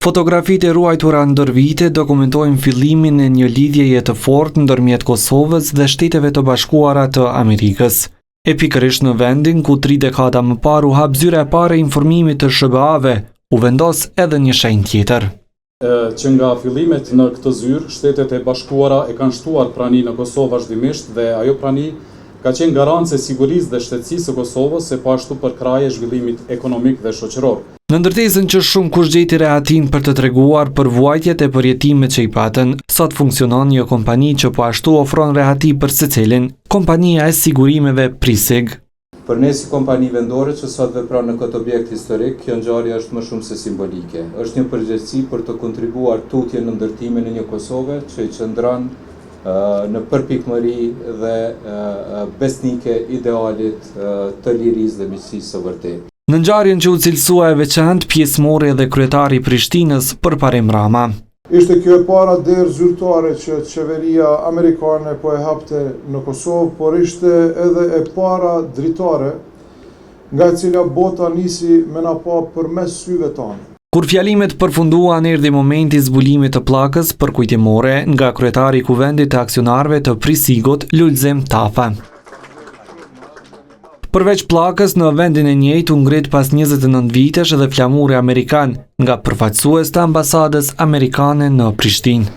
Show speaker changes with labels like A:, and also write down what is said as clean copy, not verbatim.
A: Fotografitë e ruajtura ndër vite dokumentojnë fillimin e një lidhjeje të fortë ndërmjet Kosovës dhe Shteteve të Bashkuara të Amerikës. E pikërisht në vendin ku tri dekada më parë u hap zyra e parë e informimit të SHBA-ve, u vendos edhe një shenjë tjetër.
B: Që nga fillimet në këtë zyrë, Shtetet e Bashkuara e kanë shtuar praninë në Kosovë vazhdimisht dhe ajo prani ka qenë garancë e sigurisë dhe shtetësisë së Kosovës e po ashtu përkrahje e zhvillimit ekonomik dhe shoqëror.
A: Në ndërtesën që shumëkush gjeti rehatinë për të treguar për vuajtjet e përjetimet që i patën, sot funksionon një kompani që po ashtu ofron rehati për secilin, kompania e sigurimeve Prisig.
C: Për ne si kompani vendore që sot vepron në këtë objekt historik, kjo ngjarje është më shumë se simbolike. Është një përgjegjësi për të kontribuar tutje në ndërtimin e një Kosove që i qëndron në përpikmëri dhe besnike idealit të lirisë dhe miqësisë së vërtetë.
A: Në ngjarjen që u cilësua e veçantë, pjesë mori edhe kryetari i Prishtinës, Përparim Rama.
D: Ishte kjo e para derë zyrtare që qeveria amerikane po e hapte në Kosovë, por ishte edhe e para dritare nga e cila bota nisi me na pa përmes syve tanë.
A: Kur fjalimet përfunduan, erdhi momenti i zbulimit të pllakës përkujtimore nga kryetari i Kuvendit të Aksionarëve të Prisigut, Lulzim Tafa. Përveç pllakës, në vendin e njëjtë u ngrit pas 29 vitesh edhe flamuri amerikan nga përfaqësues të ambasadës amerikane në Prishtinë.